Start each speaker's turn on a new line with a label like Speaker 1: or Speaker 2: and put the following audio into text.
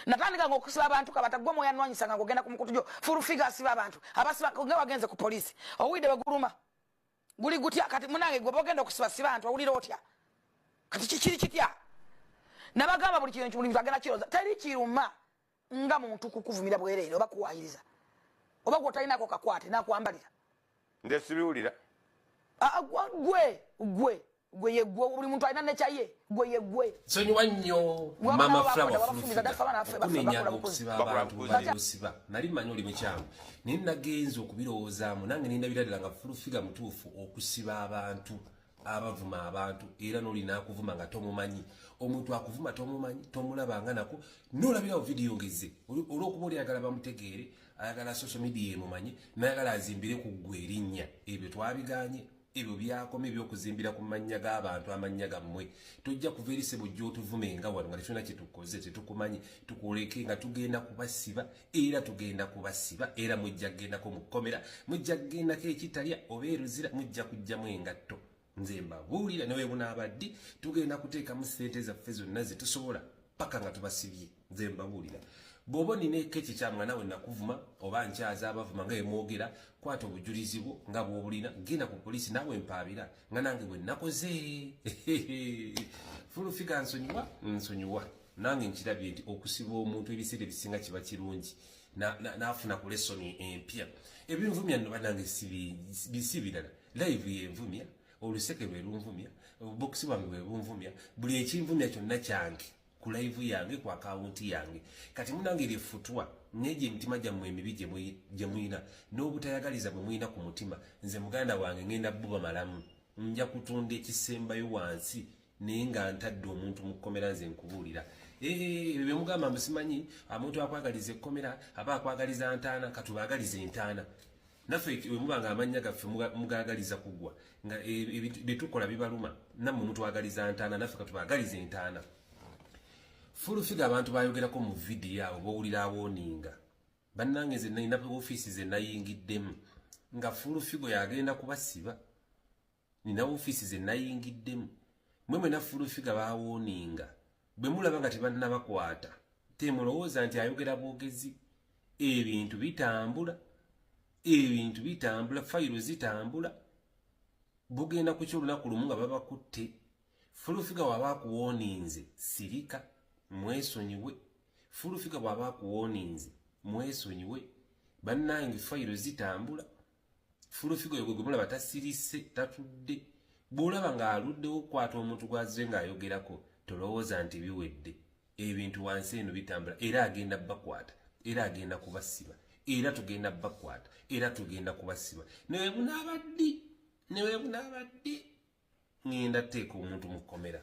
Speaker 1: Natandika nga okusiba abantu kabata gwe mwoyo anwanyisa nga ngogenda ku mukutu gyo full figure asiba abantu abasiba nga wagenze ku police owulidde bwe guluma guli gutya? Kati munange gwe bogenda okusiba siba abantu owulira otya? Kati kikiri kitya? Nabagamba buli kintu, buli muntu agenda kiroza. Teri kiruma nga muntu kukuvumira bwereere oba kuwayiriza oba gwotalinako kakwate nakwambalira.
Speaker 2: Nze sibiwulira.
Speaker 1: Ah, ah, gwe yegwe, buli muntu alina nekyaye, gwe yegwe.
Speaker 3: Nsonyiwa nnyo.
Speaker 1: Wabula
Speaker 3: Mama
Speaker 1: bakola,
Speaker 3: Flower.
Speaker 1: babafumiza, dafa abaana baffe, baffe,
Speaker 3: Okunenya
Speaker 1: bakola
Speaker 3: okusiba
Speaker 2: Bakola
Speaker 3: abantu
Speaker 2: bukozi.
Speaker 3: bali osiba, nali mmanyi oli mukyamu, naye nagenza okubirowoozaamu nange nendabira ddala nga Full Figure mutuufu okusiba abantu abavuma abantu. Era n'oli n'akuvuma nga tomumanyi, omuntu akuvuma tomumanyi, tomulabanga nako, nolabirawo vidiyo ngezze olw'okuba oli ayagala bamutegeere, ayagala social media emumanye, nayagala azimbire ku ggwe erinnya. Ebyo twabiganye, ebyo byakoma, ebyokuzimbira ku mannya g'abantu, amannya gammwe. Tojja kuva eri sebo gy'otuvume nga wano nga tetulina kyetukoze, tetukumanyi, tukuleke nga tugenda kubasiba. Era tugenda kubasiba, era mujja kugendako mu kkomera, mujja kugendako ekitalya oba eruzira, mujja kujjamu engatto. Nze mbabuulira, newe bunaaba ddi, tugenda kuteekamu ssente zaffe zonna ze tusobola paka nga tubasibye. Nze mbabuulira, bw'oba onineko ekikyamu nga nawe nakuvuma oba nkyaza abavuma nga emwogera, kwata obujulizi bwo nga bw'obulina, genda ku poliisi naawe mpaabira nga nange bwe nakoze. Full Figure, nsonyiwa, nsonyiwa. Nange nkirabye nti okusiba omuntu ebiseera ebisinga kiba kirungi n'afuna ku lesson empya. Ebinvumya nno banange si birala, live yenvumya, oluseke lwe lunvumya, obubokisi bwange bwe bunvumya, buli ekinvumya kyonna kyange ku live yange, ku akawunti yange. Kati munange lyefutwa negyo emitima gyammwe emibi gye muyina n'obutayagaliza bwe muyina ku mutima, nze muganda wange ngenda buba malamu, nja kutunda ekisembayo wansi naye nga ntadde omuntu mu kkomera. Nze nkubuulira, ebyo byemugamba mbu simanyi omuntu akwagaliza ekkomera aba akwagaliza ntaana, katubaagaliza entaana naffe. Bwe muba nga amannya gaffe mugaagaliza kugwa nga ebintu bye tukola bibaluma, nammwe mutwagaliza ntaana, naffe katubaagaliza entaana. Full Figure abantu bayogerako mu vidiyo abo bowulira awarninga. Bannange, nze nalina ofiisi ze nayingiddemu nga Full Figure yagenda kubasiba. Nina ofiisi ze nayingiddemu mwe mwena Full Figure bawarninga. Bwe mulaba nga tebannabakwata, temulowooza nti ayogera bwogezi. Ebintu bitambula, ebintu bitambula, fayiro zitambula. Bugenda kukya olunaku lumu nga babakutte. Full Figure waba akuwarninze, sirika, mwesonyiwe. Full Figure bw'aba akuwarninze, mwesonyiwe. Bannange, fayiro zitambula. Full Figure gwe gwemulaba tasirise, tatudde. Bw'olaba ng'aluddewo okukwata omuntu gw'azze ng'ayogerako, tolowooza nti biwedde. Ebintu wansi eno bitambula, era agenda bakwata, era agenda kubasiba, era tugenda bakwata, era tugenda kubasiba. Newe bunaaba ddi, newe bunaaba ddi, ŋŋenda teeka omuntu mu kkomera.